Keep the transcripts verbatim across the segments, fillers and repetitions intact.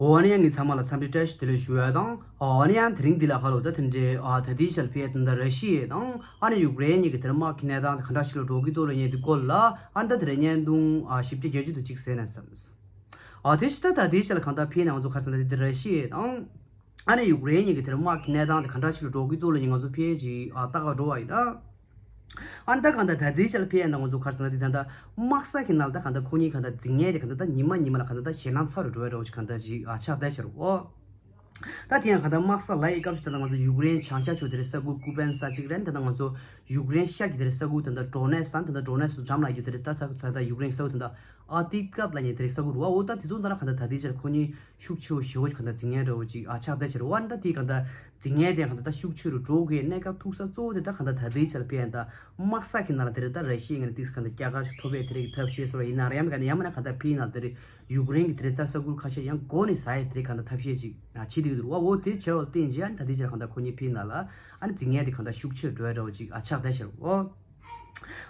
འོ་ཨ་ནི་ཡང་ངས་ཚང་མ་ལ་འཚམས་འདྲི་བཀྲ་ཤིས་བདེ་ལེགས་ཞུ་ཡ་དང་། འོ་ཨ་ནི་ཡང་དེ་རིང་འདི་ལ་ཁ་ལོ་ད་དེ་འདྲའི་ཨ་ད་ལྟའི་ཆར་ཕེ་ད་ལྟ་ར་ཤི་ཡ་དང་ཨ་ནི་ཡུཀ་རེན་གཉིས་ཀྱི་དེར་དམག་གི་གནས་སྟངས་དེ་ག་འདྲ་ཞིག་ལ་འགྲོ་གི་འདུག་ལབ་མཁན་དེ་སྐོར་ལ་ཨ་ནི་ད་དེ་རིང་བརྙན་ཐུང་ཨ་ཞིབ་ཕྲ་རྒྱག་རྒྱུ་དེ་གཅིག་བཟོས་ན་བསམས། ཨ་དེ་ཕྱི་ད་ད་ལྟའི་ཆར་ལ་གང་ལྟར་ཕེ་ནས་ང་ཚོ་ག་རེ་ཟེར་ན་དེ་ར་ཤི་ཡ་དང་ཨ་ནི་ཡུཀ་རེན་གཉིས་ཀྱི་དེར་དམག་གི་གནས་སྟངས་དེ་ག་འདྲ་ཞིག་ལ་འགྲོ་གི་འདུག་ལབ་མཁན་ང་ཚོ་ཕེ་ཅིག་ཨ་ལྟ་ག་འགྲོ་བ་ཡིན་ན། ཨ་ནི་ད་གང་ལྟར་ད་ལྟའི་ཆར་ལ་ཕེ་ཡ་ན་ང་ཚོ་ག་རེ་ཟེར་ན་དེ་ད་ལྟ་དམག་ས་གི་ནང་ལ་ད་གང་ལྟར་ཁོ་གཉིས་གང་ལྟར་འཛིང་ཡས་དེ་གང་ལྟར་ད་ཉི་མ་ཉི་མ་ལ་གང་ལྟར་ད་ཞེད་སྣང་ཚ་རུ་འགྲོ་ཡ་འདྲ་བོ་ཅིག་གང་ལྟར་ཅིག་ཨ་ཆགས་བསྡད་ཤག་རོ། ད་དེ་ཡང་གང་ལྟར་དམག་ས་ལ་ཡི་སྐབས་སུ་ད་ལྟ་ང་ཚོ་ཡུཀ་རེན་བྱང་ཤར་ཕྱོགས་དེ་རེད་ས་ཁུལ་ཀུ་པན་ས་གཅིག་རེད། ད་ལྟ་ང་ཚོ་ཡུཀ་རེན་ཤར་གྱི་དེ་རེད་ས་ཁུལ་ད་ལྟ་ཌོ་ནེ་སི་ད་ལྟ་ཌོ་ནེ་སི་འགྲམ་ལ་ཡོད་དེ་རེད། ད་ད་ད་ད་ཡུཀ་རེན་ས་ཁུལ་ད་ལྟ་ཨ་ཏི་ཀབ་ལ་ཉེ་དེ་རེད་ས་ཁུལ་རོ། འོ་ད་དེ་ཚོ་ད་ལ་གང་ལྟར་ད་ལྟའི་ཆར་ཁོ་གཉིས་ཤུགས་ཆེ་བོ་ཞེ་བོ་ཞིག་གང་ལྟར་འཛིང་ཡས་འདྲ་བོ་ཅིག་ཨ་ཆགས་བསྡད་ཤག་རོ། ཨ་ནི་ད་དེ་གང་ལྟར་འཛིང་ཡས་དེ་གང་ལྟར་ད་ཤུགས་ཆེ་རུ་འགྲོ་དགོས་གནས་སྐབས་ཐུག་ས་གཙོ་བོ་དེ་ད་གང་ལྟར་ད་ལྟའི་ཆར་ཕེ་ཡ་ད་དམག་ས་གི་ནང་ལ་དེ་རེད། ད་ར་ཤི་ཡའི་ངོས་ནས་ཏིག་གང་ལྟར་རྒྱལ་ཁ་ཞིག་ཐོབ་པའི་དེ་རིགས་ཐབས་ཤེས་སོགས་ཡིན་ན་རེད། ཡང་ག་ནས་ཡང་མིན་ན་གང་ལྟར་ཕེ་ཡི་ནང་དེ་རེད་ཡུཀ་རེན་གྱི་དེ་རེད་ད་ས་ཁུལ་ཁ་ཤས་ཡང་མགོ་ནས་ཟ་ཡས་དེ་རིགས་གང་ལྟར་ཐབས་ཤེས་ཅིག་ཨ་བྱེད་དེ་འདུག་རོ། འོ་དེ་བྱས་པ་བརྟེན་བྱས་ཨ་ནི་ད་ལྟའི་ཆར་གང་ལྟར་ཁོ་གཉིས་ཕེ་ཡི་ནང་ལ་ཨ་ནི་འཛིང་ཡས་དེ་གང་ལྟར་ཤུགས་ཆེ་རུ་འགྲོ་ཡས་འདྲ་བོ་ཅིག་ཨ་ཆགས་བསྡད་ཤག་རོ།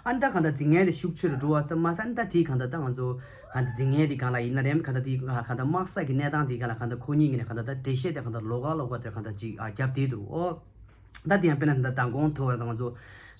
ཨ་ནི་ད་གང་ལྟར་འཛིང་ཡས་དེ་ཤུགས་ཆེ་རུ་འགྲོ་བ་ཙམ་མ་ཟད་ཨ་ནི་ད་དེའི་གང་ལྟར་ད་ང་ཚོ་གང་ལྟར་འཛིང་ཡས་དེ་སྒང་ལ་ཡིན་ན་རེད། གང་ལྟར་དེའི་གང་ལྟར་དམག་ས་གི་གནས་སྟངས་དེའི་སྒང་ལ་གང་ལྟར་ཁོ་གཉིས་ཀྱི་ནས་གང་ལྟར་ད་འགྲེལ་བཤད་དེ་གང་ལྟར་ལོགས་ཀ་ལོགས་ཀ་དེ་གང་ལྟར་ཅིག་ཨ་བརྒྱབ་བསྡད་འདུག་ཨོ། ད་དེ་ཡང་དཔེར་ན་ད་ལྟ་མདང་དགོང་ཐོག་ད་ང་ཚོ་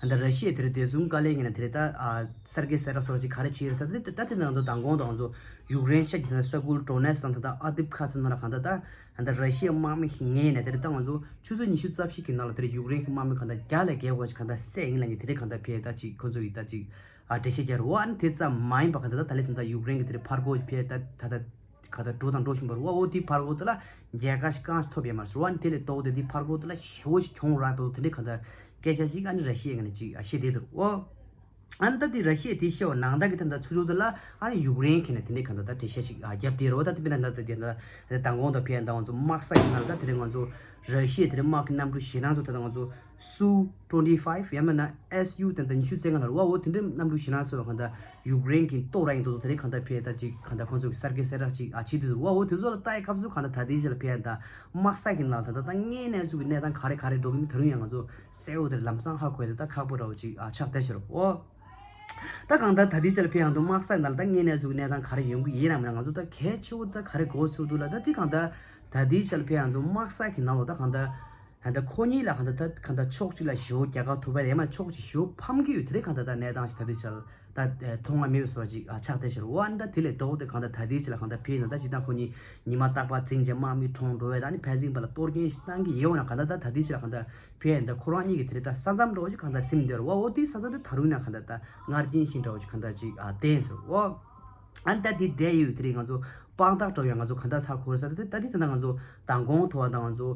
ད་ལྟ་ར་ཤི་ཡས་དེ་རིང་བདེ་སྲུང་བཀའ་བློན་གྱིས་ནས་དེ་རིང་ད་ཨ་གསར་འགྱུར་གསལ་བསྒྲགས་སོགས་ཅིག་ག་རེ་བྱས་རེད་ཟེར་ད་དེ་ད་དེ་ནང་དུ་མདང་དགོང་ད་ང་ཚོ་ཡུཀ་རེན་ཤར་གྱི་ད་ལྟ་ས་ཁུལ་ཌོ་ནེ་སི་དང་ད་ལྟ་ཨ་དིབ་ཁ་ཚོ་ནང་ལ་གང་ལྟར་ད། ད་ལྟ་ར་ཤི་ཡའི་དམག་མི་ཞིག་ངེས་ནས་དེ་རིང་ད་ང་ཚོ་ཆུ་ཚོད་ཉི་ཤུ་རྩ་བཞི་གི་ནང་ལ་དེ་རིང་ཡུཀ་རེན་གྱི་དམག་མི་གང་ལྟར་བརྒྱ་ལས་བརྒལ་བ་ཞིག་གང་ལྟར་བསད་ཡིན་ལབ་ནས་དེ་རིང་གང་ལྟར་ཕེ་ད་ཅིག་ཁོ་ཚོ་ཡིས་ད་ཅིག་ཨ་འགྲེལ་བཤད་རྒྱག་རོ། ཨ་ནི་དེ་ཙམ་མ་ཡིན་པ་གང་ལྟར་ད་ད་ལས་ད་ལྟ་ཡུཀ་རེན་གྱི་དེ་རིང་ཕར་རྒོལ་ཕེ་ད་ད་ད་གང་ལྟར་འགྲོ་དང་འགྲོ་བཞིན་པ་རེད་བ། འོ་དེ་ཕར་རྒོལ་དེ་ལ་རྒྱལ་ཁ་ཞིག་གང་ཞིག་ཐོབ་ཡོད་མ་རེད་བ། ཨ་ནི་དེ་ལས་ལྡོག་སྟེ་དེ་ཕར་རྒོལ་དེ་ལ་ཞེ་བོ་ཞིག་གྱོང་རག་འདུག་དེ་འདྲའི་གང་ལྟར་སྐད་ཆ་ཞིག་ཨ་ནི་ར་ཤི་ཡའི་ངོས་ནས་ཅིག་ཨ་བཤད་བསྡད་འདུག་འོ། ཨ་ནི་ད་དེ་ར་ཤི་ཡས་དེ་བཤད་པ་ནང་ལྟར་གྱི་ད་ལྟ་ཚུར་ཚུར་དེ་ལ་ཨ་ནི་ཡུཀ་རེན་གྱིས་ནས་དེ་འདྲའི་གང་ལྟར་ད་འགྲེལ་བཤད་ཅིག་ཨ་བརྒྱབ་བསྡད་རེད་བ། ད་དེ་དཔེར་ན་ད་ལྟ་དེ་ད་ད་མདང་དགོང་དང་ཕེ་ཡ་ད་ང་ཚོ་དམག་ས་ཡིན་ན་ད་དེ་རིང་ང་ཚོ་ར་ཤི་ཡས་དེ་རིང་དམག་གི་གནམ་གྲུ་ཞེད་སྣང་ཚོ་ད་ལྟ་ང་ཚོ་སུ་ཊུ་ཝེན་ཊི་ཕའིབ་ཡང་མིན་ན་ཨེས་ཡུ་ད་ལྟ་ཉི་ཤུ་རྩ་ལྔ་ལ་རེད་བ། འོ་དེ་འདྲའི་གནམ་གྲུ་ཞེད་སྣང་ཚོ་གང་ལྟར་ཡུཀ་རེན་གྱིས་གཏོར་ར་ཡིན་འདུག་དེ་རིང་གང་ལྟར་ཕེ་ཡ་ད་ཅིག་གང་ལྟར་ཁོང་ཚོ་གི་གསར་འགྱུར་གསལ་བསྒྲགས་ཅིག་ཨ་བྱེད་དུས་འདུག་བ། འོ་དེ་ཚོ་ལ་ལྟ་ཡི་སྐབས་སུ་གང་ལྟར་ད་ལྟའི་ཆར་ལ་ཕེ་ཡ་ད་དམག་ས་གི་ནང་ད་ལྟ་ད་དངོས་གནས་སུ་གི་གནས་སྟངས་ག་རེ་ག་རེ་འགྲོ་གི་མིན་ད་རུང་ཡང་ང་ཚོ་གསལ་བོ་དེར་ལམ་སང་ཧ་གོ་ཡ་དེ་ད་ཁག་པོ་འདྲ་བོ་ཅིག་ཨ་ཆགས་བསྡད་ཤག་རོ། ད་གང་ལྟར་ད་ལྟའི་ཆར་ལ་ཕེ་ཡ་ད་དམག་ས་ནང་ལ་ད་དངོས་གནས་སུ་གནས་སྟངས་ག་རེ་ཡོང་གི་ཡིན་ནམ་ན་ང་ཚོ་ད་གལ་ཆེ་བོ་ད་ག་རེ་གོ་ཚུལ་འདུག་ལ། ད་དེ་གང་ལྟར་ད་ལྟའི་ཆར་ལ་ཕེ་ཡ་ད་དམག་ས་གི་ནང་ལ་ད་གང་ལྟར་ད་ལྟ་ཁོ་གཉིས་ལ་གང་ལྟར་ད་གང་ལྟར་ཕྱོགས་གཅིག་ལ་ཞེ་བོ་རྒྱལ་ཁ་ཐོབ་པ་ཡང་མ་ཕྱོགས་གཅིག་ཞེ་བོ་ཕམ་གི་ཡོད་དེ་རེད། གང་ལྟར་ད་གནས་སྟངས་ཤིག་ད་ལྟའི་ཆར་ད་མཐོང་བ་མེད་པའི་བཟོ་ཅིག་ཨ་ཆགས་བསྡད་ཤག་རོ། ཨ་ནི་ད་དེ་ལས་ལྡོག་སྟེ་གང་ལྟར་ད་ལྟའི་ཆར་ལ་གང་ལྟར་ཕེ་ཡ་ད་ད་ཅི་ད་ཁོ་གཉིས་ཉི་མ་རྟག་པར་འཛིང་བྱས་དམག་མི་གྲོངས་འགྲོ་བས་ད་ཨ་ནི་ཕར་འཛིང་པ་ལ་གཏོར་སྐྱོན་ཞིག་བཏང་གི་ཡོད་ན་གང་ལྟར་ད་ད་ལྟའི་ཆར་ལ་གང་ལྟར་ཕེ་ཡ་ད་ཁོ་རང་གཉིས་ཀྱི་དེ་རེད་ད་ས་མཚམས་འདྲ་བོ་ཞིག་གང་ལྟར་ཟིན་བསྡད་རེད་བ། འོ་དེའི་ས་མཚམས་དེ་ད་རུང་ན་གང་ལྟར་ད་ངར་རྐྱེན་ཞིག་འདྲ་བོ་ཞིག་གང་ལྟར་ཅིག་ཨ་བསྟན་ཟེར་རོ། ཨ་ནི་ད་དེ་བསྡད་ཡོད་དེ་རིང་ང་ཚོ་དཔང་རྟགས་འདྲ་བོ་ཡང་ང་ཚོ་གང་འདྲ་ཚ་གོ་རེད་ཟེར་ད་དེ་ད་དེ་ད་ང་ཚོ་མདང་དགོང་ཐོག་ད་ང་ཚོ་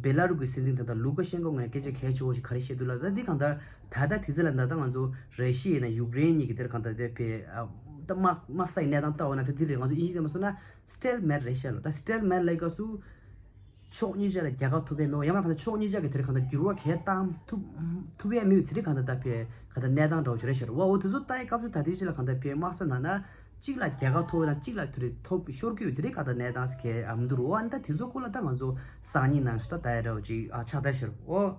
བེ་ལ་རུ་གི་སྲིད་འཛིན་ད་ལྟ་ལུ་ཀ་ཤན་ཀོ་ངས་སྐད་ཆ་གལ་ཆེ་བོ་ཞིག་ག་རེ་བཤད་འདུག་ལ། ད་དེ་གང་ལྟར་ད་ལྟ་དེ་ཚོ་ལ་ད་ལྟ་ང་ཚོ་ར་ཤི་ཡ་ཡིན་ན་ཡུཀ་རེན་གཉིས་ཀྱི་དེར་གང་ལྟར་དེ་ཕེ་ཨ་ད་དམག་དམག་ས་ཡི་གནས་སྟངས་ལྟ་བ་ན་ད་དེ་རེད། ང་ཚོ་ཨིན་ཇི་ལ་མ་སོང་ན་སི་ཊེལ་མེཊ་རེད་ཤག་ལ། ད་སི་ཊེལ་མེཊ་ལབ་སྐབས་སུ་ཕྱོགས་གཉིས་ཆ་ལ་རྒྱལ་ཁ་ཐོབ་པའི་མེད་པ་ཡང་མ་གང་ལྟར་ཕྱོགས་གཉིས་ཆ་གི་དེར་གང་ལྟར་འགྱུར་བ་གས་བཏང་ཐུབ་ཐུབ་ཡས་མེད་པའི་དེ་རིང་གང་ལྟར་ད་ཕེ་གང་ལྟར་གནས་སྟངས་འདྲ་བོ་ཅིག་རེད་ཤག་རོ། འོ་དེ་ཚོ་ལྟ་ཡི་སྐབས་སུ་ད་དེ་ཅི་ལ་གང་ལྟར་ཕེ་དམག་ས་ནང་ན་གཅིག་ལ་རྒྱལ་ཁ་ཐོབ་དང་གཅིག་ལ་དེ་རེད་ཐོབ་ཤོར་གི་ཡོད་དེ་རིང་གང་ལྟར་གནས་སྟངས་གས་ཨ་མི་འདུག་རོ། ཨ་ནི་ད་དེ་ཚོ་སྐོར་ལ་ད་ང་ཚོ་སང་ཉིན་ནང་ཞུ་ད་ད་ཡ་འདྲ་བོ་ཅིག་ཨ་ཆགས་ད་ཤག་རོ།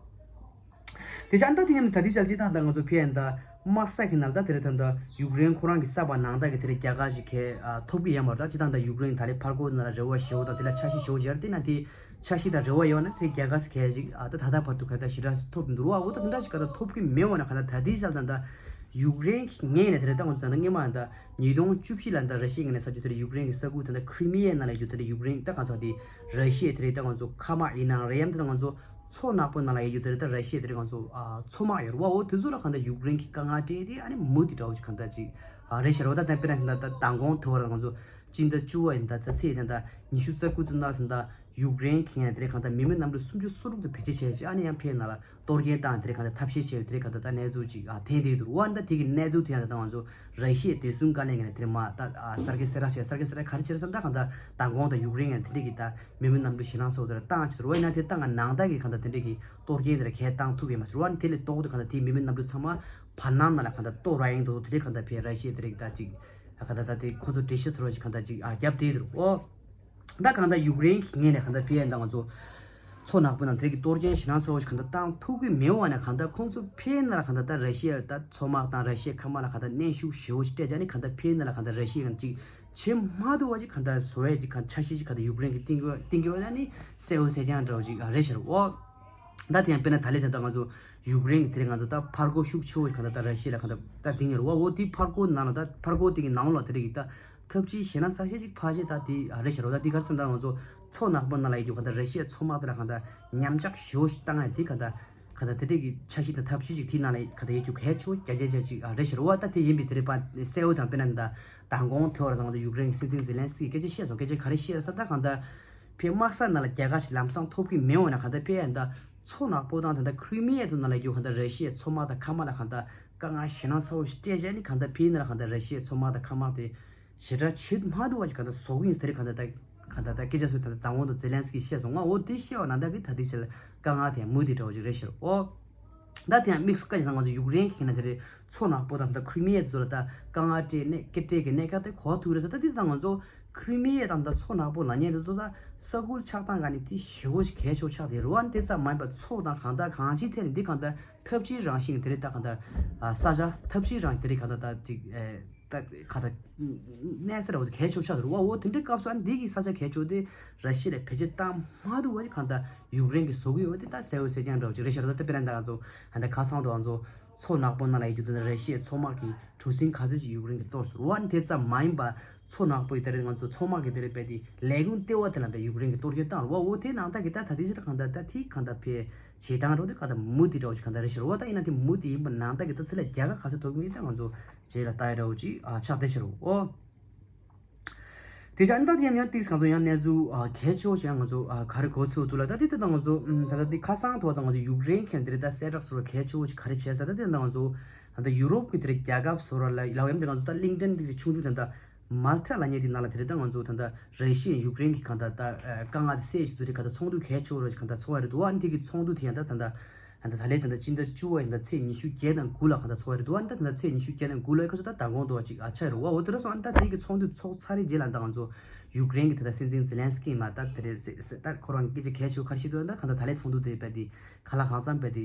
དེ་བཞིན་ད་དེ་ནས་ད་ལྟའི་ཆར་སྤྱིར་བཏང་ད་ང་ཚོ་ཕེ་ཡ་ད་དམག་ས་གི་ནང་ད་དེ་རེད་ད་ད་ཡུཀ་རེན་ཁོ་རང་གི་ས་བབ་ནང་ད་གི་དེ་རེད་རྒྱལ་ཁ་ཞིག་གས་ཨ་ཐོབ་གི་ཡོད་མ་རེད། ད་སྤྱིར་བཏང་ད་ཡུཀ་རེན་ད་ལས་ཕར་རྒོལ་ནང་ལ་རེ་བ་ཞེ་བོ་དང་དེ་ལ་འཆར་གཞི་ཞེ་བོ་ཞིག་ཡོད་རེད། དེ་ན་དེ་འཆར་གཞི་དང་རེ་བ་ཡོད་ན་དེ་རྒྱལ་ཁ་ཞིག་གས་ཞིག་ཨ་ད་ད་ལྟ་བར་དུ་ག་ད་ཞེ་དྲག་ཐོབ་འདུག་རོ། འོ་ད་དེ་འདྲ་ཞིག་ག་ད་ཐོབ་གི་མེད་འོ་ན་ག་ད་ད་ལྟའི་ཆར་ད་ད་ཡུཀ་རེན་ངས་ནས་དེ་རེད་ད་ང་ཚོ་ད་ད་སྔོན་མ་ད་ཉིས་སྟོང་བཅུ་བཞི་ལ་ད་ར་ཤི་ཡའི་ངས་ནས་ས་ཆུ་དེ་རེད་ཡུཀ་རེན་གི་ས་ཁུལ་ད་ད་ཁྲི་མི་ཡའི་ནང་ལ་ཡོད་དེ་རེད་ཡུཀ་རེན་ད་ག་ཚོད་དེ་ར་ཤི་ཡའི་དེ་རེད་ད་ང་ཚོ་མཁའ་དམག་ཡིན་ནའང་རེད་ཡམ་དེ་ད་ང་ཚོ། མཚོ་ནག་པོ་ནང་ལ་ཡོད་རྒྱུ་དེ་རེད། ད་ར་ཤི་ཡ་དེ་རིང་ང་ཚོ་ཨ་མཚོ་དམག་ཡོད་རེད་བ། འོ་དེ་ཚོ་ལ་གང་ལྟར་ཡུཀ་རེན་གྱིས་དཀའ་ངལ་སྤྲད་དེ་ཨ་ནི་མུ་མཐུད་འདྲ་བོ་ཅིག་གང་ལྟར་ཅིག་ཨ་རེད་ཤག་རེད་བ། ད་ད་དཔེར་ན་ད་ད་མདང་དགོང་དེ་བར་ང་ཚོ་སྤྱི་ཟླ་བཅུ་བ་ཡིན་ད་ད་ཚེས་ཡིན་ད་ཉི་ཤུ་རྩ་དགུ་ཚོ་ནང་ད་ད་ཡུཀ་རེན་གྱིས་ཡང་དེ་རིང་གང་ལྟར་མི་མེད་གནམ་གྲུ་སུམ་ཅུ་སོ་དྲུག་དེ་བེད་སྤྱོད་བྱས་ཅིག་ཨ་ནི་ཡང་ཕེ་ནང་ལ་གཏོར་སྐྱོན་བཏང་དེ་རིང་གང་ལྟར་ཐབས་ཤེས་བྱས་དེ་རིང་གང་ལྟར་ད་གནས་ཚུལ་ཅིག་ཨ་ཐོན་བསྡད་འདུག་རེད་བ། ད་དེ་གི་གནས་ཚུལ་དེ་ཡང་ད་ད་ང་ཚོ་ར་ཤི་ཡའི་བདེ་སྲུང་བཀའ་བློན་ངོས་ནས་དེ་རིང་མ་ད་ཨ་གསར་འགྱུར་གསལ་བསྒྲགས་བྱས། གསར་འགྱུར་གསལ་བསྒྲགས་ག་རེ་བྱས་རེད་ཟེར་ན་ད་གང་ལྟར་མདང་དགོང་ད་ཡུཀ་རེན་ཡང་དེ་འདྲས་ཀྱི་ད་མི་མེད་གནམ་གྲུ་ཞེད་སྣང་ཚོགས་དེར་བཏང་ཕྱིར་བ་ཡིན་ན་དེ་ད་ང་ནང་ད་གི་གང་ལྟར་དེ་འདྲས་ཀྱི་གཏོར་སྐྱོན་དེར་གས་བཏང་ཐུབ་ཡོད་མ་ཟེར་བ་ནི་དེ་ལས་ལྡོག་སྟེ་གང་ལྟར་དེའི་མི་མེད་གནམ་གྲུ་ཚང་མ་བར་སྣང་ནང་ལ་གང་ལྟར་གཏོར་ར་ཡིན་འདུག་དེ་འདྲས་གང་ལྟར་ཕེ་ར་ཤི་ཡ་དེ་རིང་ད་ཅིག་གང་ལྟར་ད་དེ་ཁོ་ཚོ་འགྲེལ་བཤད་ཚོར་བ་ཅིག་གང་ལྟར་ཅིག་ཨ་རྒྱབ་བསྡད་འདུག་ཨོ། ད་གང་ལྟར་ཡུཀ་རེན་གྱི་ངོས་ནས་གང་ལྟར་ཕེ་ཡ་ད་ང་ཚོ་ མཚོ་ནག་པོ་ནང་དེ་གི་གཏོར་སྐྱོན་ཞེད་སྣང་ཚ་བོ་ཞིག་གང་ལྟར་བཏང་ཐུབ་ཀྱི་མེད་པ་ན། གང་ལྟར་ཁོང་ཚོ་ཕེབས་ན་ལ་གང་ལྟར་ད་ར་ཤི་ཡ་ད་མཚོ་དམག་དང་ར་ཤི་ཡའི་མཁའ་དམག་ལ་གང་ལྟར་གནོན་ཤུགས་ཞེ་བོ་ཞིག་སྤྲད་བྱས་ནས། གང་ལྟར་ཕེབས་ན་ལ་གང་ལྟར་ར་ཤི་ཡ་གང་ཅིག་བྱེད་མ་ཐུབ་པ་ཅིག་གང་ལྟར་བཟོ་ཡས་ཅིག་གང་འཆར་གཞི་ཅིག་གང་ལྟར་ཡུཀ་རེན་གྱིས་བཏིང་གི་བཏིང་གི་ཡོད་ན་ནི་གསལ་བོ་གསལ་རྐྱང་འདྲ་བོ་ཅིག་རེད་ཤག་རོ། ད་དེ་ཡང་དཔེར་ན་ད་ལན་དེ་ད་ང་ཚོ་ཡུཀ་རེན་གྱི་དེ་རིང་ང་ཚོ་ད་ཕར་རྒོལ་ཤུགས་ཆེ་བོ་ཞིག་གང་ལྟར་ད་ར་ཤི་ཡ་ལ་གང་ལྟར་ད་འཛིན་ཡོད་རེད་བ། འོ་དེ་ཕར་རྒོལ་ནང་ལ་ད་ཕར་རྒོལ་དེ་གི་ནང་ལ་དེ་རིང་གི་ད་ཐབས་ཇུས་ཞེད་སྣང་ཚ་ཤས་ཅིག་ཕལ་ཆེར་ད་དེ་རེད་ཤག་རོ། ད་དེ་ག་རེ་ཟེར་ན་ད་ང་ཚོ་མཚོ་ནག་པོ་ནང་ལ་ཡོད་རྒྱུ་གང་ལྟར་ར་ཤི་ཡའི་མཚོ་དམག་དེ་ལ་གང་ལྟར་མཉམ་འཇོག་ཞེ་བོ་ཞིག་བཏང་ཡ་དེ་གང་ལྟར་གང་ལྟར་དེ་འདྲས་ཀྱི་འཆར་གཞི་དང་ཐབས་ཤེས་ཅིག་དེའི་ནང་ལ་གང་ལྟར་ཡོད་རྒྱུ་གལ་ཆེ་བོ་གལ་ཆེ་ཆེ་ཅིག་རེད་ཤག་རོ། ད་དེ་ཡིན་པའི་དེ་རིང་ཕར་གསལ་བོ་དང་དཔེར་ན་ད་མདང་དགོང་དེ་བར་ད་ང་ཚོ་ཡུཀ་རེན་གྱི་སྲིད་འཛིན་ཛེ་ལན་སི་ཀི་སྐད་ཆ་བཤད་སོང་། སྐད་ཆ་ག་རེ་བཤད་ཟེར་ན་ད་གང་ལྟར་ཕའི་དམག་ས་ནང་ལ་རྒྱལ་ཁ་ཞིག་ལམ་སང་ཐོབ་ཀྱི་མེད་འོང་ན། གང་ལྟར་ཕའི་ད་མཚོ་ནག་པོ་དང་ད་ལྟ་ཁྲི་མི་ཡའི་དུ་ནང་ལ་ཡོད་གང་ལྟར་ར་ཤི་ཡའི་མཚོ་དམག་དང་མཁའ་དམག་ལ་གང་ལྟར་དཀའ་ངལ་ཞེད་སྣང་ཚ་བོ་ཞིག་སྤྲད་བྱས་ནས། གང་ལྟར་ཕའི་ནང་ལ་གང་ལྟར་ར་ཤི་ཡའི་མཚོ་དམག་དང་མཁའ་དམག་དེ་ཞེ་དྲག་བྱེད་མ་ཐུབ་པ་ཞིག་གང་ལྟར་བཟོ་གི་ཡིན་ཟེར། གང་ལྟར་ད་གང་ལྟར་ད་སྐད་ཆ་ཟེར་ད་ལྟ་མདང་དགོང་དུ་ཛེ་ལན་སི་ཀིས་བཤད་སོང་། ང་འོ་དེ་བཤད་པ་ན་ད་གི་ད་ལྟའི་ཆ་ལ་དཀའ་ངལ་དེ་མུ་མཐུད་འདྲ་བོ་ཞིག་རེད་ཤག་རོ། ད་དེ་ཡང་དམིགས་སུ་བཀར་བྱས་ན་ང་ཚོ་ཡུཀ་རེན་གྱི་ན་དེ་རེད། མཚོ་ནག་པོ་དང་ད་ཁྲི་མི་ཡའི་ཚོ་ལ་ད་དཀའ་ངལ་སྤྲད་ནས་སྐད་སྤྲད་ཀྱི་གནད་འགག་དེ་གོ་ཐུབ་རེད་ཟེར། ད་དེ་ད་ང་ཚོ་ཁྲི་མི་ཡ་དང་ད་མཚོ་ནག་པོ་ལབ་མཁན་དེ་ཚོ་ད་ས་ཁུལ་ཆགས་སྟངས་ག་ནས་དེ་ཞེ་བོ་ཞིག་གལ་ཆེ་བོ་ཆགས་དེ་རེད་བ། དེ་ཙམ་མ་ཡིན་པར་མཚོ་དང་གང་ལྟར་གང་ཅིའི་ཐད་ནས་འདི་གང་ལྟར་ཐབས་ཇུས་རང་བཞིན་དེ་རེད། ད་གང་ལྟར་ས་ཆ་ཐབས་ཇུས་རང་བཞིན་དེ་རེད། གང་ལྟར་ད་ཅིག་ད་གང་ལྟར་གནས་ས་རེད་བ། དེ་གལ་ཆེ་བོ་ཆགས་དེ་རེད་བ། འོ་དེ་འདྲའི་སྐབས་སུ་ཨ་ནི་འདི་གི་ས་ཆ་གལ་ཆེ་བོ་དེ་ར་ཤི་ཡ་ལ་བེད་སྤྱོད་བཏང་མ་ཐུབ་པ་ཞིག་གང་ལྟར་ཡུཀ་རེན་གྱིས་བཟོ་གི་ཡོད་པ་དེ་ད་གསལ་བོ་གསལ་རྐྱང་འདྲ་བོ་ཅིག་རེད་ཤག་རོ། ད་དཔེར་ན་ད་ང་ཚོ་ད་ལྟ་ཁ་སང་དུ་ང་ཚོ་མཚོ་ནག་པོ་ནང་ལ་ཡོད་རྒྱུ་དེ་ནི་ར་ཤི་ཡའི་མཚོ་དམག་གི་གྲུ་གཟིངས་ག་ཚོད་ཅིག་ཡུཀ་རེན་གྱིས་གཏོར་སོང་རོ། ཨ་ནི་དེ་ཙམ་མ་ཡིན་པར་མཚོ་ནག་པོ་ཡི་དེ་རེད། ང་ཚོ་མཚོ་དམག་གི་དེ་རེད་པས་དེ་ལས་ཁུངས་ལྟེ་བ་དེ་ལ་ད་ཡུཀ་རེན་གྱིས་གཏོར་སྐྱོན་བཏང་རོ། འོ་དེ་ནང་ལྟ་གི་ད་ད་དེ་ཕྱིར་གང་ལྟར་ད་དེ་གང་ལྟར་ཕའི་བྱེད་སྟངས་འགྲོ་དེ་གང་ལྟར་མུ་མཐུད་འདྲ་བོ་ཞིག་གང་ལྟར་རེད་ཤག་རོ། ད་ཡིན་ན་དེ་མུ་མཐུད་ཡིན་པ་ནང་ལྟ་གི་ད་དེ་ལ་རྒྱལ་ཁ་ག་ཚོད་ཐོབ་ཀྱི་ཡིན་ད་ང་ཚོ་རྗེས་ལ་ལྟ་ཡ་འདྲ་བོ་ཅིག་ཆགས་བསྡད་ཤག་རོ། འོ། དེ་བཞིན་ད་དེ་ཡང་ཡང་ཏིག་ང་ཚོ་ཡང་གནས་ཚུལ་གལ་ཆེ་བོ་ཞིག་ང་ཚོ་ག་རེ་གོ་ཚུལ་འདུག་ལ། ད་དེ་ད་ང་ཚོ་ད་ལྟ་དེ་ཁ་སང་ཐོག་ད་ང་ཚོ་ཡུཀ་རེན་གྱི་དེ་རེད། ད་གསལ་བསྒྲགས་སོགས་གལ་ཆེ་བོ་ཞིག་ག་རེ་བྱས་ཟེར་ད་དེ་ད་ང་ཚོ་ད་ལྟ་ཡུ་རོབ་ཀྱི་དེ་རེད་རྒྱལ་ཁབ་སོགས་ལ་ལའོ་ཡང་དེ་ང་ཚོ་ད་ལིང་ཏན་དེ་ཆུང་ཆུང་དེ་ད་མལ་ཊ་ལབ་མཁན་དེ་ནང་ལ་དེ་རེད། ད་ང་ཚོ་ད་ལྟ་ར་ཤི་ཡ་ཡུཀ་རེན་གྱི་གང་ལྟར་ད་དཀའ་ངལ་དེ་སེལ་ཞིག་ཏུ་རེད། གང་ལྟར་ཚོགས་འདུ་གལ་ཆེ་བོ་རེ་ཞིག་གང་ལྟར་ཚོགས་ཡ་རེད་འདུག་ཨ་ནི་དེ་གི་ཚོགས་འདུ་དེ་ཡང་ད་ད་ལྟ་ད་ད་ལྟ་ལས་ད་ལྟ་སྤྱི་ཟླ་བཅུ་པ་ཡིན་ད་ཚེས་ཉི་ཤུ་བརྒྱད་དང་དགུ་ལ་གང་ལྟར་ཚོགས་རེད་འདུག་ཨ་ནི་ད་ད་ལྟ་ཚེས་ཉི་ཤུ་བརྒྱད་དང་དགུ་ལ་ཁ་ཤས་ད་མདང་དགོང་དུ་ཅིག་ཨ་ཆགས་རེད་བ། འོ་དེ་འདྲ་སོང་ཨ་ནི་ད་དེ་གི་ཚོགས་འདུ་ཚོགས་ཚར་རེད་རྗེས་ལ་ད་ང་ཚོ་ཡུཀ་རེན་གྱི་ད་ལྟ་སྲིད་འཛིན་ཛེ་ལན་སི་ཀི་མ་ད་དེ་རེད་ཟེ་ཟེ་ད་ཁོ་རང་གི་སྐད་ཆ་གལ་ཆེ་བོ་ཁ་ཤས་འདུག་ཨ་ནི་ད་གང་ལྟར་ད་ལྟའི་ཚོགས་འདུ་དེ་རྦད་དེ་གང་ལ་གང་འཚམ་རྦད་དེ་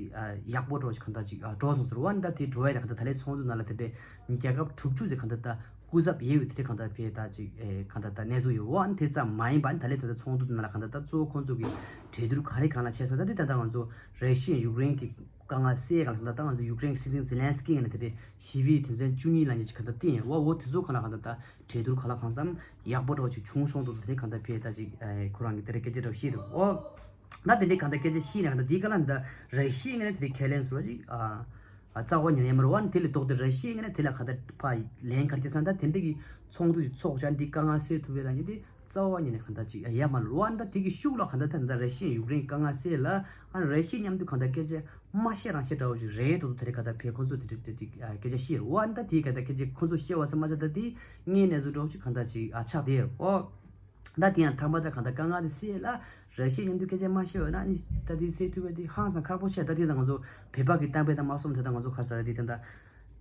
ཡག་པོ་འགྲོ་ཅིག་གང་ལྟར་ཅིག་འགྲོ་སོང་ཟེར་བ། ཨ་ནི་ད་དེ་འགྲོ་ཡ་ད་གང་ལྟར་ད་ལྟའི་ཚོགས་འདུ་ནང་ལ་དེ་འདྲའི་རྒྱལ་ཁབ་དྲུག་ཅུ་ཙམ་གང་ལྟར་ད་སྐུ་ཚབ་ཡོད་པའི་དེ་འདྲའི་གང་ལྟར་ཕེ་ད་ཅིག་གང་ལྟར་ད་གནས་ཚུལ་ཡོད་བ། ཨ་ནི་དེ་ཙམ་མ་ཡིན་པ་ཨ་ནི་ད་ལྟའི་ད་ལྟ་ཚོགས་འདུ་ནང་ལ་གང་ལྟར་ད་གཙོ་བོ་ཁོང་ཚོ་གི་གྲོས་བསྡུར་ག་རེ་གང་ལ་བྱས་ས་ད་དེ་ད་ལྟ་ང་ཚོ་ར་ཤི་ཡ་ཡུཀ་རེན་གྱི་དཀའ་ངལ་སེལ་གང་ལྟར་ད་ང་ཚོ་ཡུཀ་རེན་གྱི་སྲིད་འཛིན་ཛེ་ལན་སི་ཀི་ཡིན་ན་དེ་འདྲའི་ཞི་བའི་དོན་ཚན་བཅུ་གཉིས་ལ་ཉེ་ཅིག་གང་ལྟར་བསྟན་ཡོད་བ། འོ་དེ་ཚོ་གང་ལ་གང་ལྟར་ད་གྲོས་བསྡུར་གང་ལ་གང་འཚམ་ཡག་པོ་འདྲ་བོ་ཅིག་བྱུང་སོང་འདུག་དེ་གང་ལྟར་ཕེ་ད་ཅིག་ཁོ་རང་གི་དེ་འདྲའི་སྐད་ཆ་འདྲ་བོ་བཤད་འདུག་འོ། ད་དེ་འདྲའི་གང་ལྟར་སྐད་ཆ་བཤད་ན་གང་ལྟར་དེའི་སྐབས་ལ་འདི་ར་ཤི་ཡའི་ངོས་ནས་དེ་འདྲའི་ཁས་ལེན་བཟོ་བ་ཅིག་ཨ་རྩ་བ་ཉིད་ནས་ཡོད་མ་རེད་བ། ཨ་ནི་དེ་ལས་ལྡོག་སྟེ་ར་ཤི་ཡའི་ངོས་ནས་དེ་ལ་གང་ལྟར་ཕར་ལན་ག་རེ་བྱས་ཟེར་ན་ད་དེ་འདྲ་གི་ཚོགས་འདུ་ཞིག་ཚོགས་བྱས་འདི་དཀའ་ངལ་སེལ་ཐུབ་པའི་ལ་ཉེ་དེ་རྩ་བ་ཉིད་ནས་གང་ལྟར་ཅིག་ཡོད་མ་རེད་བ། ཨ་ནི་ད་དེ་གི་ཤུགས་ལ་གང་ལྟར་ད་ད་ར་ཤི་ཡའི་ཡུཀ་རེན་དཀའ་ངལ་སེལ་ལ་ཨ་ནི་ར་ཤི་ཡ་མཉམ་དུ་གང་ལྟར་སྐད་ཆ་མ་བཤད་རང་བཤད་འདྲ་བོ་ཞིག་རེད་འདུག་དེ་རེད། གང་ལྟར་ཕེ་ཁོ་ཚོ་དེ་འདྲ་དེ་ཅིག་སྐད་ཆ་བཤད་རེད་བ། ཨ་ནི་ད་དེ་གང་ལྟར་སྐད་ཆ་ཁོ་ཚོ་བཤད་བ་ཟེར་མ་ཟེར་ད་དེ་ངའི་གནས་ཚུལ་འདྲ་བོ་ཞིག་གང་ལྟར་ཅིག་ཆགས་བསྡད་ཡོད་རེད་བ། ད་དེ་ཡང་ཐ་མ་ད་གང་ལྟར་དཀའ་ངལ་དེ་སེལ་ལ་ར་ཤི་ཡ་མཉམ་དུ་སྐད་ཆ་མ་བཤད་ཡོད་ན་ནི་ད་དེ་སེལ་ཐུབ་པ་དེ་ཧང་སང་ཁག་པོ་ཆེ། ད་དེ་ད་ང་ཚོ་བོད་པ་གི་གཏམ་དཔེ་ད་མ་སོང་དེ་ད་ང་ཚོ་ག་རེ་ཟེར་དེ་ད་ད་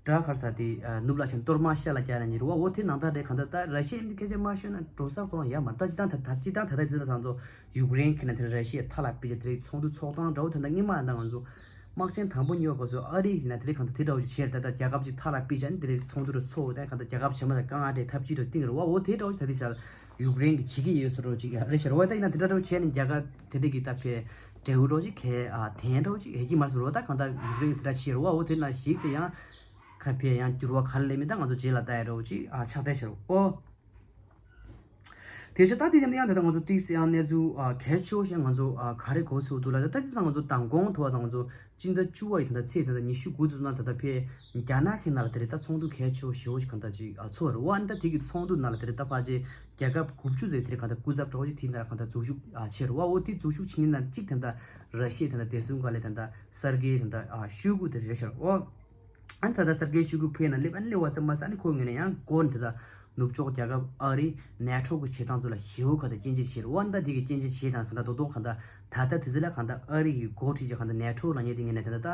དགྲ་ག་རེ་ཟེར་དེ་ནུབ་ལ་ཕྱིན་གཏོར་མ་ཤར་ལ་རྒྱག་ལ་ཉེ་རེད་བ། འོ་དེ་ནང་ལྟར་རེད། གང་ལྟར་ད་ར་ཤི་ཡ་མཉམ་དུ་སྐད་ཆ་མ་བཤད་ན་འགྲོ་ས་ཁོ་རང་ཡོད་མ་རེད། ད་ཅི་ད་ད་ཅི་ད་ད་ད་དེ་ད་ང་ཚོ་ཡུཀ་རེན་གི་ན་དེ་ར་ཤི་ཡ་མཐའ་ལ་ཕེ་ཅིག་དེ་རེད་ཚོགས་འདུ་ཚོགས་སྟངས་འདྲ་བོ་དེ་ད་སྔོན་མ་ད་ང་ཚོ་དམག་ཆེན་དང་པོ་གཉིས་པ་སྐབས་སུ་ཨ་རི་ཡིན་ན་དེ་རིང་གང་ལྟར་དེ་འདྲ་བོ་ཞིག་བྱས་ད་ལྟ་རྒྱལ་ཁབ་ཅིག་མཐའ་ལ་ཕུད་བྱས་ནས་དེ་རིང་ཚོགས་འདུ་རུ་ཚོགས་ད་གང་ལྟར་རྒྱལ་ཁབ་ཆེན་མོ་དང་དཀའ་ངལ་འཕྲད་ཐབས་ཅིག་རུ་བཏིང་རུ་བ། འོ་དེ་འདྲ་བོ་ཞིག་ད་དེ་ཆར་ཡུཀ་རེན་གྱི་བྱེད་ཀྱི་ཡོད་ཟེར་རོ་ཅིག་རེད་ཤག་རོ། ད་ཡིན་ན་དེ་འདྲ་འདྲ་བོ་བྱས་ནས་རྒྱལ་ཁབ་དེ་འདྲ་གི་ད་ཕེ་འབྲས་བུ་འདྲ་བོ་ཅིག་གལ་ཨ་དན་འདྲ་བོ་ཅིག་ཡོད་ཀྱི་མ་རེད་ཟེར་རོ། ད་གང་ལྟར་ཡུཀ་རེན་གྱི་དེ་འདྲ་བྱས་རུ་བ། འོ་དེ་ན་ཞིག་དེ་ཡང་ཁ་ཕེ་ཡང་འགྱུར་བ་ག་རེ་སླེབས་མིན་ད་ང་ཚོ་རྗེས་ལ་ལྟ་ཡ་འདྲ་བོ་ཅིག་ཨ་ཆགས་བསྡད་ཤག་རོ། འོ། དེ་བཞིན་ད་དེ་ཡང་ཡང་དེ་ད་ང་ཚོ་ཏིག་ཙམ་ཡང་གནས་ཚུལ་ཨ་གལ་ཆེ་བོ་ཞིག་ང་ཚོ་ཨ་ག་རེ་གོ་ཚུལ་འདུག་ལ། ད་དེ་ད་ང་ཚོ་མདང་དགོང་ཐོག་ད་ང་ཚོ་སྤྱི་ཟླ་བཅུ་པ་ཡི་ད་ལྟ་ཚེས་ད་ལྟ་ཉི་ཤུ་དགུ་ཚོད་ནང་ད་ལྟ་ཕེ་རྒྱ་ནག་གི་ནང་ལ་དེ་རེད་ད་ཚོགས་འདུ་གལ་ཆེ་བོ་ཞེ་བོ་ཞིག་གང་ལྟར་ཅིག་ཨ་ཚོགས་རེད་བ། ཨ་ནི་ད་དེ་གི་ཚོགས་འདུ་ནང་ལ་དེ་རེད་ད་ཕལ་ཆེར་རྒྱལ་ཁབ་དགུ་བཅུ་ཙམ་དེ་རེད་གང་ལྟར་སྐུ་ཚབ་འདྲ་བོ་ཞིག་དེའི་ནང་ལ་གང་ལྟར་འཛུལ་ཞུགས་ཨ་བྱས་རེད་བ། འོ་དེ་འཛུལ་ཞུགས་བྱེད་མཁན་ནང་གཅིག་དེ་ད་ར་ཤི་ཡའི་དེ་ད་བདེ་སྲུང་བཀའ་བློན་དེ་ད་སར་གྷེ་དེ་ད་ཨ་ཤོའི་གུ་དེ་རེད་ཤག་འོ། ཨ་ནི་ད་ལྟ་སར་གྷེ་ཤོའི་གུ་ཕེ་ན་སླེབས། ཨ་ནི་སླེབས་པ་ཙམ་མ་ཟད་ཨ་ནི་ཁོའི་ངོས་ནས་ཡང་འགོ་ནས་དེ་ད་ནུབ་ཕྱོགས་རྒྱལ་ཁབ་ཨ་རི་ནེ་ཊོ་གི་བྱེད་སྟངས་ཚོ་ལ་ཞེ་བོ་ག་ད་སྐྱོན་བརྗོད་བྱས་རེད་བ། ཨ་ནི་ད་དེ་གི་སྐྱོན་བརྗོད་བྱས་དང་ག་ད་རྡོག་རྡོག་ག་ད་ད་ལྟ་དེ་ཚོ་ལ་ག་ད་ཨ་རི་གི་འགོ་ཁྲིད་ཀྱི་ག་ད་ནེ་ཊོ་ལབ་མཁན་དེ་ངོས་ནས་དེ་ད་ད་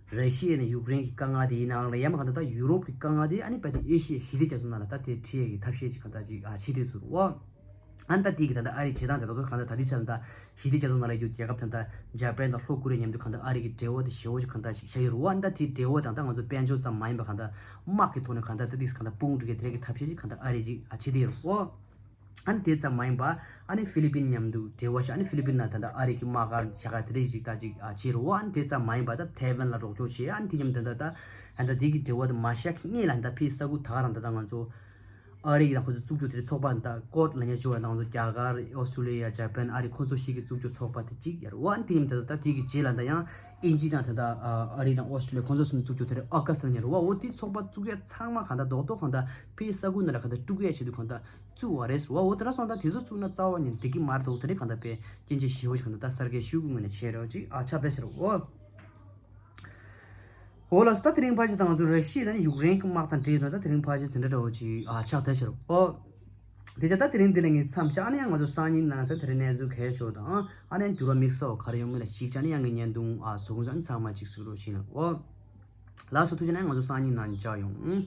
ར་ཤི་ཡ་ནས་ཡུཀ་རེན་གྱི་དཀའ་ངལ་དེ་ཡིན་ནའང་ལ་ཡང་མ་ག་ད་ད་ཡུ་རོབ་ཀྱི་དཀའ་ངལ་དེ་ཨ་ནི་བལ་ཏེ་ཨེ་ཤི་ཡའི་ཞི་བདེ་རྒྱ་མཚོ་ནང་ལ་ད་དེ་ཁྲིད་ཡས་ཀྱི་ཐབས་ཤེས་ཅིག་ག་ད་ཅིག་ཨ་བྱེད་དེ་ཚུར་བ། ཨ་ནི་ད་དེ་གི་ད་ལྟ་ཨ་རིའི་བྱེད་སྟངས་དེ་ད་གཙོ་གང་ལྟར་ད་ལྟའི་ཆ་ལ་ད་ཞི་བདེ་རྒྱ་མཚོ་ནང་ལ་ཡོད་རྒྱལ་ཁབ་ད་ལྟ་འཇར་པན་དང་ལྷོ་ཀོ་རི་ཡ་མཉམ་དུ་གང་ལྟར་ཨ་རི་གི་འབྲེལ་བ་དེ་ཞེ་པོ་ཅིག་གང་ལྟར་ཞིག་བཞག་ཡོད་རེད་བ། ཨ་ནི་ད་དེའི་འབྲེལ་བ་དང་ད་ང་ཚོ་དཔལ་འབྱོར་ཙམ་མ་ཡིན་པ་གང་ལྟར་དམག་གི་ཐོག་ནས་གང་ལྟར་ད་དེ་གང་ལྟར་དཔུང་སྒྲིག་གི་དེ་རིགས་ཀྱི་ཐབས་ཤེས་ཅིག་གང་ལྟར་ཨ་རི་ཅིག་ཨ་བྱེད་དེ་ཡོད་རེད་བ། ཨ་ནི་དེ་ཙམ་མ་ཡིན་པ་ཨ་ནི་ཧྥི་ལི་པིན་མཉམ་དུ་འབྲེལ་བ་ཞིག་ཨ་ནི་ཧྥི་ལི་པིན་ནང་ད་ལྟ་ཨ་རི་གི་དམག་སྒར་བཞག་ག་དེ་རིགས་ཅིག་ད་ཅིག་ཨ་བྱེད་རེད་བ། ཨ་ནི་དེ་ཙམ་མ་ཡིན་པ་ད་ཐའེ་ཝན་ལ་རོགས་སྐྱོར་བྱེད། ཨ་ནི་དེ་མཉམ་དུ་ད་ལྟ་ད་ལྟ་དེ་གི་འབྲེལ་བ་དེ་མ་བཞག་གི་སྔོན་ལ་ད་ཕའི་ས་ཁུལ་ད་ག་རང་ད་ལྟ་ང་ཚོ་ཨ་རི་ཡི་ནང་ཁོ་ཚོ་བཙུགས་རྒྱུ་དེ་ཚོགས་པ་འདི་ཀོར་ལ་ཉེ་ཞུ་བ་དང་ང་ཚོ་རྒྱ་གར་ཨོ་སི་ཀྲོ་ལི་ཡ་འཇར་པན་ཨ་རི་ཁོ་ཚོ་ཞིག་གིས་བཙུགས་རྒྱུ་ཚོགས་པ་དེ་གཅིག་ཡར་བ། ཨ་ནི་དེ་ཡིན་ད་ལྟ་དེ་གི་རྗེས་ལ་ད་ཡང་ཨིན་ཇི་དང་ད་ལྟ་ཨ་རི་དང་ཨོ་སི་ཀྲོ་ལི་ཡ་ཁོ་ཚོ་གསུམ་བཙུགས་རྒྱུ་དེ་རེད། ཨོ་ཀ་སི་ལ་ཉེ་རུ་བ་འོ་དེ་ཚོགས་པ་བཙུགས་ཡ་ཚང་མ་གང་ལྟར་རྡོག་རྡོག་གང་ལྟར་ཕའི་ས་ཁུལ་ནང་ལ་གང་ལྟར་དཀྲུག་ཡ་ཆེད་དུ་གང་ལྟར་བཙུགས་བ་རེད་ཟེར་བ། འོ་དེ་འདྲ་སོང་ད་དེ་ཚོ་བཙུགས་ན་རྩ་བ་ཉིད་འགྲིག་གི་མ་རེད་འདུག་དེ་རིང་གང་ལྟར་དཔེ་སྐྱོན་ཆ་ཞེ་པོ་ཞིག་གང་ལྟར་ད་གསར་འགྱུར་ཞུ་དགོས་ངོས་ནས་བྱས་རོགས་ཅིག་ཨ་ཆགས་བསྡད་ཤག་རོགས། འོ་ལགས་སོ། ད་དེ་རིང་ཕལ་ཆེར་ད་ང་ཚོ་ར་ཤི་ཡ་དང་ཡུཀ་རེན་གྱི་དམག་དང་འབྲེལ་ཡོད་ན་ད་དེ་རིང་ཕལ་ཆེར་དེ་འདྲ་འདྲ་བོ་ཅིག་ཨ་ཆགས་བསྡད་ཤག་རོགས། དེ་ཆ་ད་དེ་རིང་འདི་ལ་ངས་མཚམས་བཞག་ཨ་ནི་ཡང་ང་ཚོ་སང་ཉིན་ནང་ཚོ་དེ་རིང་གནས་ཚུལ་གལ་ཆེ་བ་དང་ཨ་ནི་ཡང་འགྱུར་བ་དམིགས་བསལ་བ་ག་རེ་ཡོང་མིན་ལ་གཞིགས་བྱས་ཨ་ནི་ཡང་གི་བརྙན་ཐུང་ཨ་བཟོ་དགོས་ས་ཨ་ནི་ཚང་མ་ཅིག་གཟིགས་རོགས་ཞུ་ཡིན་ལགས། འོ་ལགས་སོ། ཐུགས་རྗེ་གནང་། ང་ཚོ་སང་ཉིན་ནང་མཇལ་ཡོང་།